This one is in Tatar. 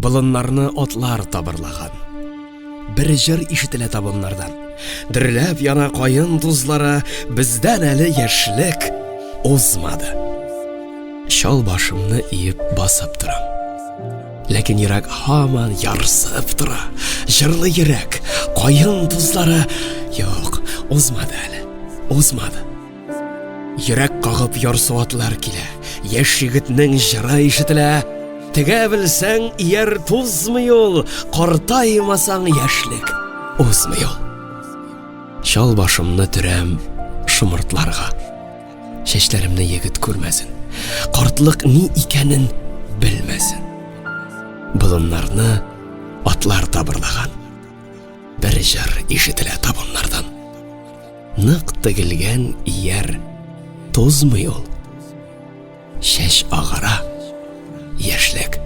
Болыннарны атлар табырлаган. Бер җыр ишетелә табыннардан. Дөрләп яна каен тузлары, бездән әле яшьлек узмады. Чал башымны иеп басып торам. Ләкин йөрәк һаман ярсып тора. Җырлы йөрәк, каен тузлары юк, узмады әле, узмады. Йөрәк кагып ярсу атлар килә. Яшь егетнең җыры ишетелә. Тегә белсәң, ияр тузмый ул, картаймасаң яшьлек узмый ул. Чал башымны төрәм шомыртларга. Чәчләремне егет күрмәсен. Картлык ни икәнен белмәсен. Болыннарны атлар табырлаган. Бер җыр ишетелә табыннардан. Нык тегелгән ияр тузмый ул. Чәч агара, яшьлек.